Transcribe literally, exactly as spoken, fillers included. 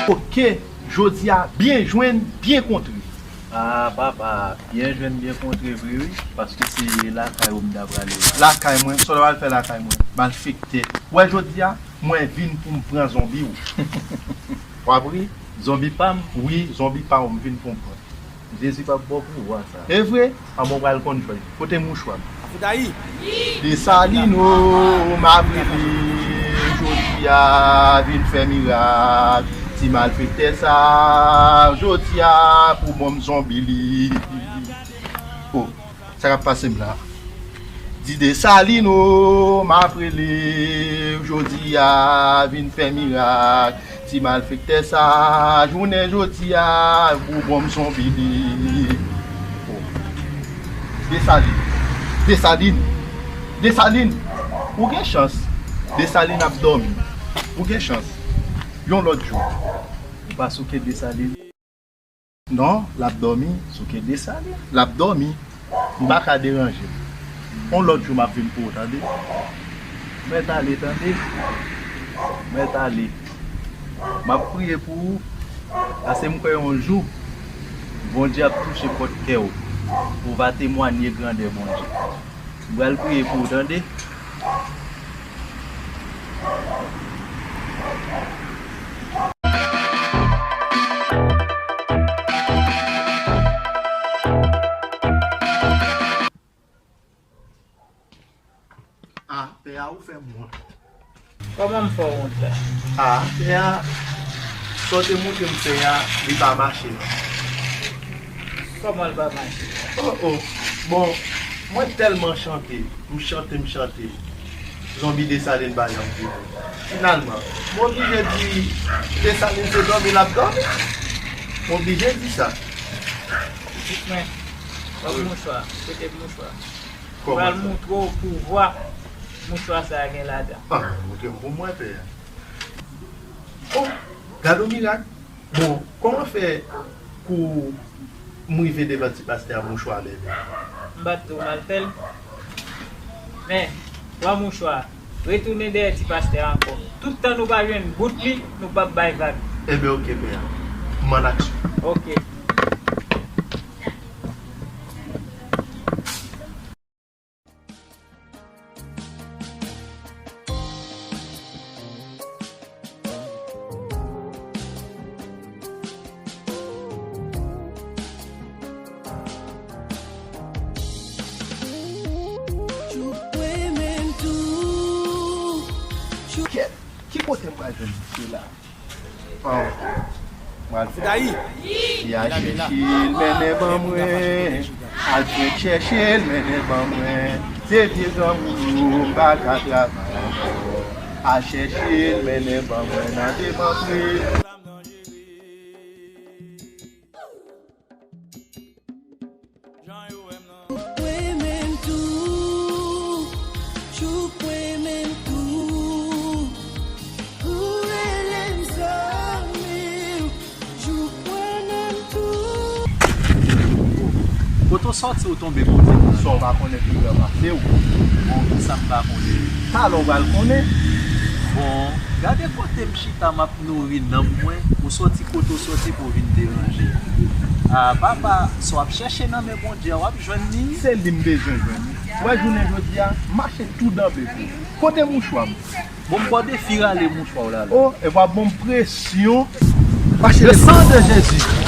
Ok, jodi a, byen jwenn, byen kontre. Ah, papa, byen jwenn, byen kontre vre, wi, paske se lakay ou m ta prale la. Lakay mwen, sa w pral fè lakay mwen? Malfektè. Ou wè jodi a, mwen vin pou m pran zonbi w. W ap ri? Zonbi pa m? Wi, zonbi pa w, m vin pou m pran. Jezi p ap ba w pouvwa sa. E vre? Anben w pral konn jwenn. Kote mouchwa m? Desalin o, m ap rele, jodi a vin fè mirak. Ti malfektè sa, jodi a pou ban m zonbi li. Oh, sa k ap pase m la? Di Desalin o, m ap rele, jodi a vin fè mirak. Ti malfektè sa, jounen jodi a, pou ban m zonbi li. Oh. Desalin. Desalin. Desalin. Ou gen chans. Desalin ap dòmi. Ou gen chans. Yon lòt jou. Ou pa souke Desalin. Non, l ap dòmi. Souke Desalin. L ap dòmi. M pa ka deranje l. Yon lòt jou, m ap vin pou ou, tande. Mèt ale, tande. Mèt ale. M ap priye pou ou, paske m kwè yon jou, Bondye ap touche pòt kè w, ou va temwanye grandè Bondye. M pral priye pou ou, tande. A, pè a, ou fè m wont. Kòman m fè w wont la? A, pè a, sa w te montre m fè a, li pa mache non. Kòman l pa mache? Oh, oh. Bon, mwen tèlman chante, m chante, m chante. Zonbi Desalin pa janm vini. Finalman, m oblije di Desalin se dòmi l ap dòmi. M oblije di sa. Pitit mwen, wè mouchwa, kote mouchwa? Pral montre w pouvwa mouchwa sa a gen ladan. Ah, montre m pou mwen, pè a. Oh, gade yon mirak. Bon, kòman fè pou m rive devan ti pastè a, mouchwa a leve? M pa t di w m al fè l. Men, pran mouchwa a, retounen dèyè ti pastè a ankò. Tout tan nou pa jwenn bout li, nou p ap bay vag. Enben, oke, pè a. M ann aksyon. Oke. Kèt, ki kote m pral jwenn misye la? Oh. Mwen al fè. Li al chèche l, mennen ban mwen. Al fè chèche l, mennen ban mwen. Se vye granmoun yo, m pa ka travay ankò. Al chèche l, mennen ban mwen nan demantre. Jan yo wè m nan. Ou renmen m tou, ou renmen m tou, ou rele m zanmi w, ou renmen m tou. Kote w sòti, ou tonbe kote? Sa w pa konnen pi gran pase w. Bon, sa m pa konnen. Talè w pral konnen. Bon, gade kote m chita, m ap nouri nanm mwen, ou sòti kote w sòti pou w vin deranje. A, papa, sa w ap chèche nan men Bondye a, w ap jwenn li. Se li m bezwen jwenn. Ou wè jounen jodi a, m mache tou danbe pou ou. Kote mouchwa m? Bon, m ba w defi rale mouchwa w la, la. O, epa bon m presyon. Mache le sang de Jésus.